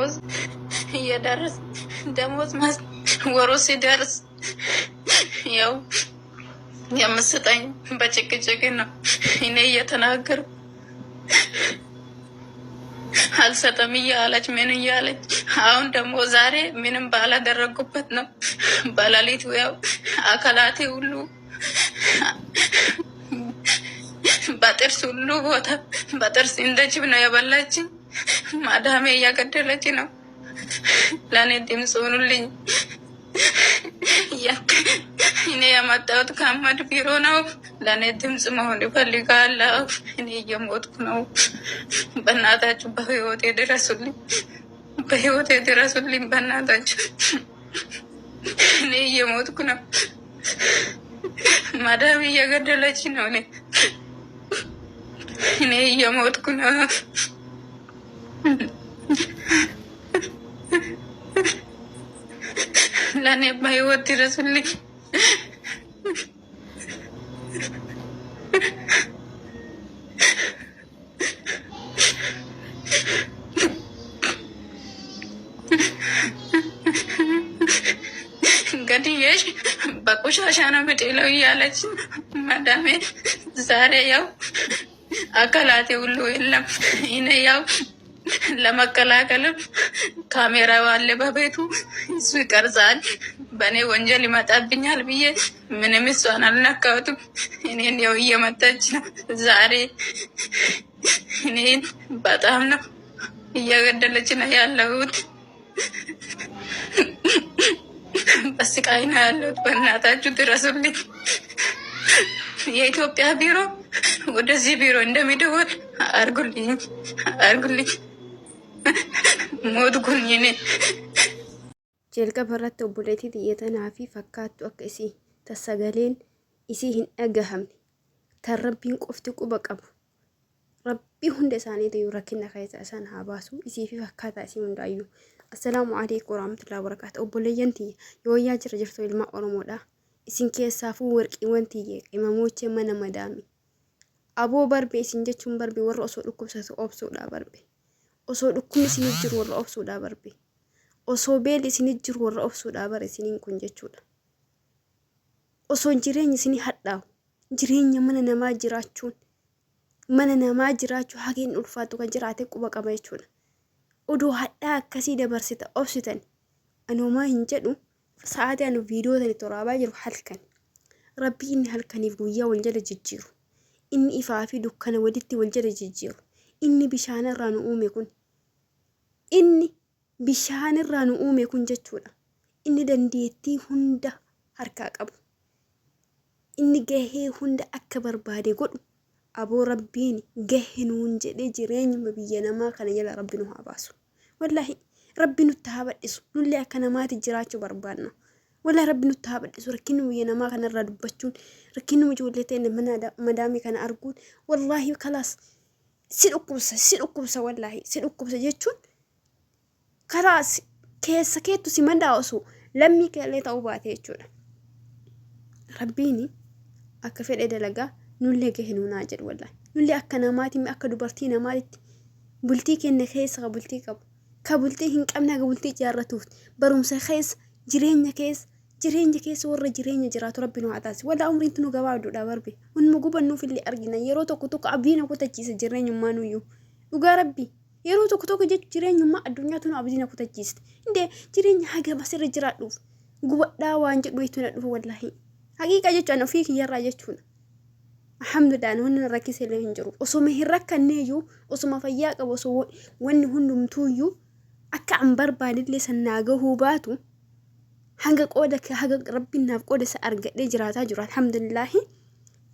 ደሞዝ እየደረስ ደሞዝ ወሩ ሲደርስ ያው የምስጠኝ በጭቅጭቅ ነው። እኔ እየተናገርኩ አልሰጥም እያለች ምን እያለች አሁን ደግሞ ዛሬ ምንም ባላደረጉበት ነው። በሌሊቱ ያው አካላቴ ሁሉ በጥርስ ሁሉ ቦታ በጥርስ እንደ ጅብ ነው የበላችኝ። ማዳሜ እያገደለች ነው። ለእኔ ድምፅ ሆኑልኝ። እኔ የመጣሁት ከአህመድ ቢሮ ነው። ለእኔ ድምፅ መሆን ይፈልጋለሁ። እኔ እየሞትኩ ነው። በእናታችሁ በህይወቴ ድረሱልኝ፣ በህይወቴ ድረሱልኝ። በእናታችሁ እኔ እየሞትኩ ነው። ማዳሜ እየገደለች ነው። እኔ እየሞትኩ ነው። ለእኔ በህይወት ድረሱልኝ። ገድዬሽ በቆሻሻ ነው የምጥለው እያለች ማዳሜ ዛሬ ያው አካላቴ ሁሉ የለም። እኔ ያው ለመከላከልም ካሜራው አለ በቤቱ እሱ ይቀርጻል። በእኔ ወንጀል ይመጣብኛል ብዬ ምንም እሷን አልነካሁትም። እኔን ያው እየመጣች ነው ዛሬ እኔን በጣም ነው እየገደለች ነው ያለሁት። በስቃይ ነው ያለሁት። በእናታችሁ ድረሱልኝ። የኢትዮጵያ ቢሮ ወደዚህ ቢሮ እንደሚደወል አርጉልኝ፣ አርጉልኝ። ሞትኩኝ እኔ። Jalqaba irratti obboleettii tiyya tanaa fi fakkaattu akka isii ta sagaleen isii hin dhagahamne tan Rabbiin qofti quba qabu Rabbii hunda isaaniitiyyuu rakkina keessa isaan haa baasu isii fi fakkaataa isii hundaayyuu. Assalaamu alaikum warahmatullahi wabarakatuh. Obboleeyyan tiyya yooyyaa jira jirtu ilmaa Oromoodha. Isin keessaafuu warqiiwwan tiyya qimamoochee mana madaami. Aboo barbe isin jechuun barbe warra osoo dhukkubsatu obsuudha barbe. Osoo dhukkubni isinif jiru warra obsuudha barbe. Osoo beelli isinif jiru warra obsuudha bara isiniin kun jechuudha. Osoo jireenyi isinii hadhaawu jireenya mana namaa jiraachuun mana namaa jiraachuu hageen ulfaatu kan jiraate quba qaba jechuudha. Odoo hadhaa akkasii dabarsita obsitan ani homaa hin jedhu sa'aatii ani viidiyoo tani toraabaa jiru halkan. Rabbii inni halkaniif guyyaa wal jala jijjiiru. Inni ifaa fi dukkana walitti wal jala jijjiiru. Inni bishaanirraa nu uume kun inni bishaanirraa nu uume kun jechuudha. Inni dandeettii hunda harkaa qabu. Inni gahee hunda akka barbaade godhu aboo Rabbiin gahe nuun jedhee jireenyuma biyya namaa kana jala Rabbi nu haa baasu. Wallaahi Rabbi nutti haa badhisu. Nullee akka namaati jiraachuu barbaanna. Wallaahi Rabbi nutti haa badhisu. Rakkinni biyya namaa kanarraa dubbachuun rakkinni ijoollee ta'e mana madaamii kana arguun wallaahi kalaas si dhukkubsa si dhukkubsa wallaahi si dhukkubsa jechuun karaa keessa keettu si madaa osoo lammii keellee ta'uu baate jechuudha. Rabbiin akka fedhe dalagaa nullee gahe nuunaa jedhu wallaahi. Nullee akka namaatti akka dubartii namaatti bultii keenya keessa ka bultii qabu ka bultii hin qabne ka bultii ijaarratuuf barumsa keessa jireenya keessa jireenya keessa warra jireenya jiraatu rabbi nu haa taasisu. Walaa umriin tunu gabaabduudha barbe. Wanuma gubannuuf illee argina yeroo tokko tokko abdii na kutachiisa jireenyummaa nuyyuu. Dhugaa rabbi yeroo tokko tokko jechuun jireenyummaa addunyaa tunu abdii na kutachiiste. Indee jireenya hagam asirra jiraadhuuf gubadhaa waan jedhu wayitu na dhufu wallaahi. Haqiiqa jechuun ofii kiyyarraa jechuudha. Alhamdulillah wanni na rakkise illee hin jiru. Osoma hin rakkanneeyyuu osoma fayyaa qabu osoo wanni hundumtuuyyuu akka an barbaadillee san naa gahuu baatu hanga qooda haga rabbiin naaf qooda isa argadhee jiraataa jiru alhamdulillaahi.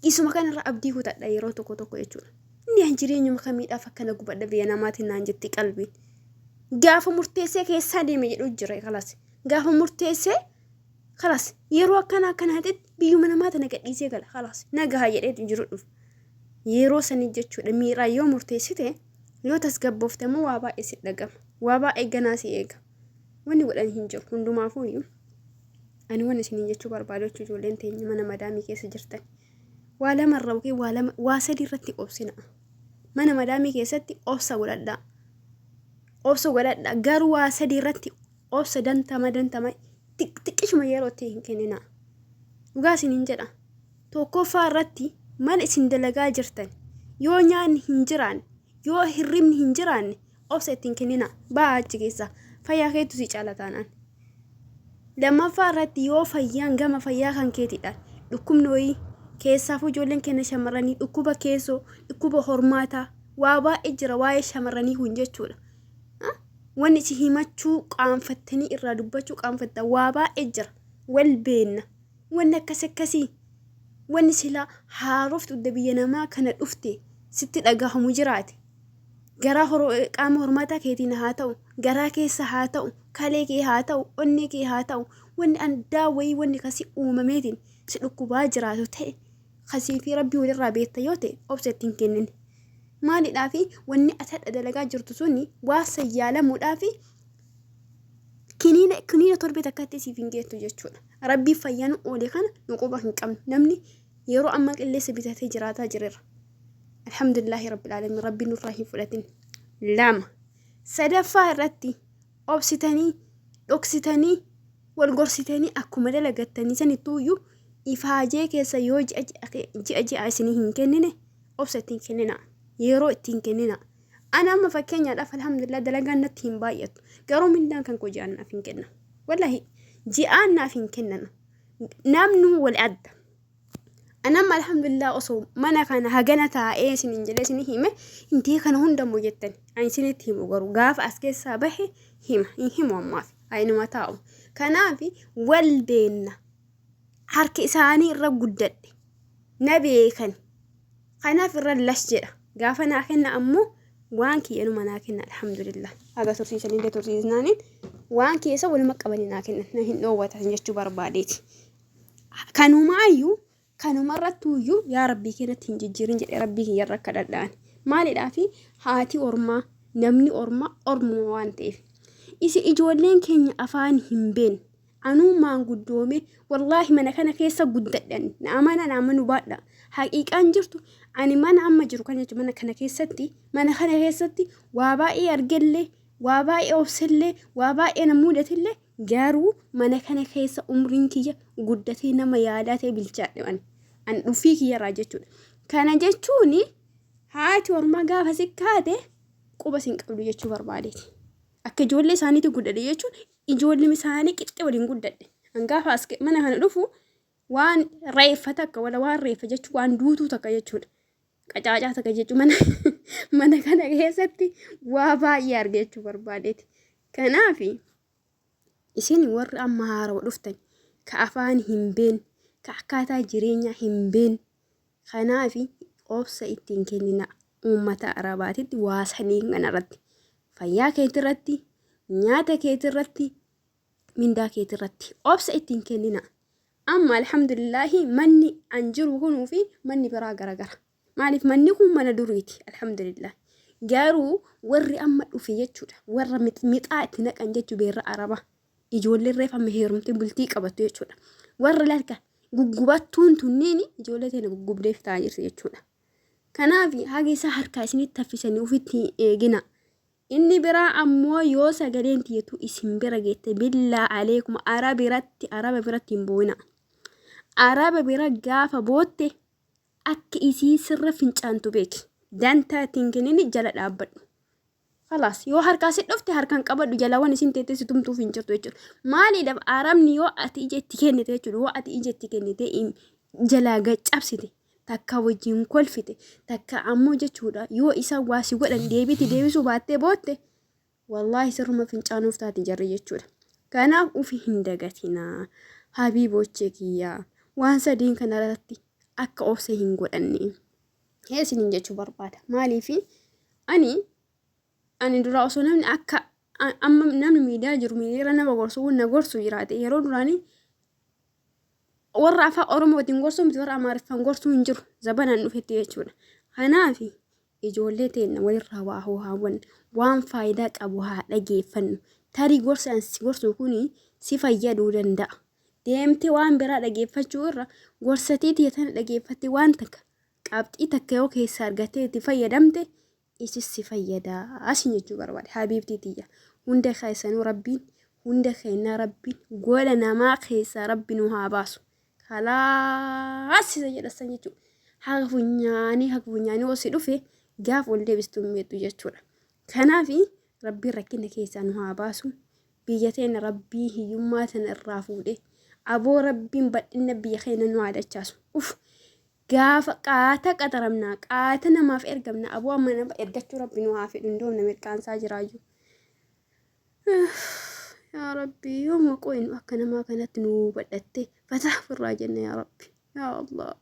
Isuma kanarra abdii kutadha yeroo tokko tokko jechuudha. Inni an jireenyuma kamiidhaaf akkana gubadha biyya namaatiin naan jetti qalbiin. Gaafa murteessee keessaa deeme jedhu jira kalas. Gaafa murteessee kalas yeroo akkana akkanaatitti biyyuma namaa tana gadhiisee gala kalas nagaha jedheetu jiru dhufu. Yeroo sanii jechuudha miiraa yoo murteessite yoo tasgabboofte immoo waa baay'ee si dhagama. Waa baay'ee ganaa si eega. Wanni godhan hin jiru hundumaafuu iyyuu. Ani wanni isiniin jechuu barbaadu jechuu ijoolleen teenya mana madaamii keessa jirtan. Waa lamarra yookiin waa lama waa sadi irratti obsina. Mana madaamii keessatti obsa godhadhaa. Obsa godhadha. Garuu waa sadii irratti obsa dantama dantama xiqqishuma yeroo itti hin kenninaa. Dhugaa isiniin jedha. Tokkoffaa irratti mana isin dalagaa jirtan yoo nyaanni hin jiraanne yoo hirribni hin jiraanne obsa ittiin kenninaa. Ba'aa achi keessaa. Fayyaa keetu si caala taanaan. Lammaffaa irratti yoo fayyaan gama fayyaa kan keetidha. Dhukkubni wayii keessaafuu ijoolleen keenya shamarranii dhukkuba keessoo, dhukkuba hormaataa waa baay'ee jira waa'ee shamarranii kun jechuudha. Wanni isin himachuu qaanfattanii irraa dubbachuu qaanfattan waa baay'ee jira. Wal beenna. Wanni akkas akkasii wanni silaa haaroftu biyya namaa kana dhufte sitti dhagahamu jiraate. Garaa qaama hormaataa keetiin haa ta'u, garaa keessa haa ta'u, kalee kee haa ta'u, onnee kee haa ta'u, wanni addaa wayii wanni kasi uumameetiin si dhukkubaa jiraatu ta'e kasii fi rabbii walirraa beekta yoo ta'e obsa ittiin kennin. Maalidhaa fi wanni ati hadha dalagaa jirtu suni waa san yaalamuudhaa fi kiniina torbee takkatti siif hin geettu jechuudha. Rabbii fayyaa nu oole kana nu quba hin qabnu. Namni yeroo ammaa qilleensa bitatee jiraataa jireera. Alhamdulillaahi Rabbil Aalamiin Rabbiin nurraa hin fudhatin. Lama. Sadaffaa irratti obsitanii dhoksitanii wal gorsitanii akkuma dalagattanii sanittuuyyuu ifaajee keessa yoo ji'a ji'a ji'a isinii hin kennine obsa ittiin kennina. Yeroo ittiin kennina. Ana amma fakkeenyaadhaaf alhamdulillah dalagaan natti hin baay'atu. Garuu mindaan kan koo ji'aan naaf hin kenna. Wallahi ji'aan naaf hin kennan. Namnu wal adda. Anamma alhamdulillah osoo mana kana hagana taa'ee isiniin jedhee isinii hime intee kana hunda immoo jettan ani isinitti himu garuu gaafa as keessaa bahe hima hin himu ammaaf ayinuma taa'u. Kanaaf wal beenna harka isaanii irra guddadhe na beekan kanaaf irra lash jedha gaafa naa kenna ammoo waan kiyyanuma naa kenna alhamdulillah haga tursiisanillee tursiisnaaniin waan keessa waluma qabanii naa kennan na hin dhoowwatan jechuu barbaadeeti. Kanumaayyuu kanumarrattuuyyuu yaa rabbii keenyatti hin jijjiirin jedhee rabbii kiyyarra kadhadhaan. Maalidhaa fi haati ormaa namni ormaa ormuma waan ta'eef. Isi ijoolleen keenya afaan hin beekne. Anuu maanguddoome wallaahi mana kana keessa guddadhan na amana na amanu baadha. Haqiiqaan jirtu ani mana amma jiru kana jechuun mana kana keessatti waa baay'ee argellee waa baay'ee obsellee waa baay'ee na mudatillee Garuu mana kana keessa umriin kiyya guddatee nama yaadaa ta'e bilchaadhe ani. An dhufii kiyyarraa jechuudha. Kana jechuun haati ormaa gaafa si kaate quba sin qabdu jechuu barbaadeeti. Akka ijoollee isaaniitti guddadhe jechuun ijoollee isaanii qixxee waliin guddadhe. An gaafa as mana kana dhufu waan reeffa takka wala waan reeffa jechuun waan duutuu takka jechuudha. Qacaacaa takka jechuun mana kana keessatti waa baay'ee arge jechuu barbaadeeti. Kanaaf isin warri amma haarawa dhuftan ka afaan hin beekne ka akkaataa jireenyaa hin beekne kanaaf obsa ittiin kennina uummata arabaatitti waa saniin kanarratti fayyaa keetirratti nyaata keetirratti mindaa keetirratti obsa ittiin kennina. Amma alhamdulillaahi manni an jiru kunuu fi manni biraa garagara. Maaliif manni kun mana duriiti alhamdulillah. Garuu warri amma dhufe jechuudha warra mixaa itti naqan jechuu beerra araba. Ijoolleen reef amma heerumtee bultii qabattu jechuudha. Warra lakka guggubattuun tunniin ijoollee teena guggubdee fitaa jirti jechuudha. Kanaaf haga isaa harkaa isinitti haffisanii ofitti hin eegina. Inni biraa ammoo yoo sagaleen tiyya isin bira geette billaa aleekum araba biratti hin boo'ina. Araba bira gaafa bootte akka isii sirra fincaantu beeki. Dantaa ittiin kennini jala dhaabbadhu. Kalaas yoo harkaa si dhufte harkaan qabadhu jalawwan isin teettee si tumtuuf hin jirtu jechuudha. Maaliidhaaf arabni yoo ati ija itti kennite jechuudha. Yoo ati ija itti kennite jalaa gaccabsite takka wajjin kolfite takka ammoo jechuudha yoo isaan waa si godhan deebiitti deebisuu baattee bootte wallaahi sirruma fincaanuuf taati jarri jechuudha. Kanaaf ufi hin dagatinaa habiibochee kiyyaa waan sadiin kanarratti akka obsa hin godhanne isiniin jechuu barbaada. Maaliif ani ani dura osoo namni akka amma namni miidiyaa jiru miidiyaa nama gorsu na gorsu jiraate yeroo duraanii warra afaan Oromootiin gorsuu miti warra Amaariffaan gorsuu hin jiru zabanaan dhufetti jechuudha. Kanaaf ijoollee teenna walirraa waa haawwannu waan faayidaa qabu haa dhageeffannu. Tarii gorsi an si gorsu kun si fayyaduu danda'a. Deemtee waan biraa dhageeffachuu irra gorsatii tiyya tana dhageeffattee waan takka qabxii takka yoo keessaa argattee itti fayyadamte Isis si fayyadaa sin jechuu barbaade habiibtii tiyya. Hunda keessanuu rabbiin hunda keennaa rabbiin gola namaa keessaa rabbi nu haa baasu. Kalaas isa jedha san jechuudha. Haga funyaanii haga funyaanii osoo si dhufe gaaf ol deebistu hin beektu jechuudha. Kanaaf rabbiin rakkina keessaa nu haa baasu. Biyya teenya rabbii hiyyummaa tana irraa fuudhee aboo rabbiin badhinna biyya keenya nu haa dachaasu. Uf gaafa qaata qaxaramnaa qaata namaaf ergamna aboo amma nama ergachuu rabbi nu haa fedhu hindoomna mirqaansaa jiraayyuu. Yaa rabbi yooma qoynu akka namaa kanatti nu badhatte fataa firraa jenna yaa rabbi yaa Allah.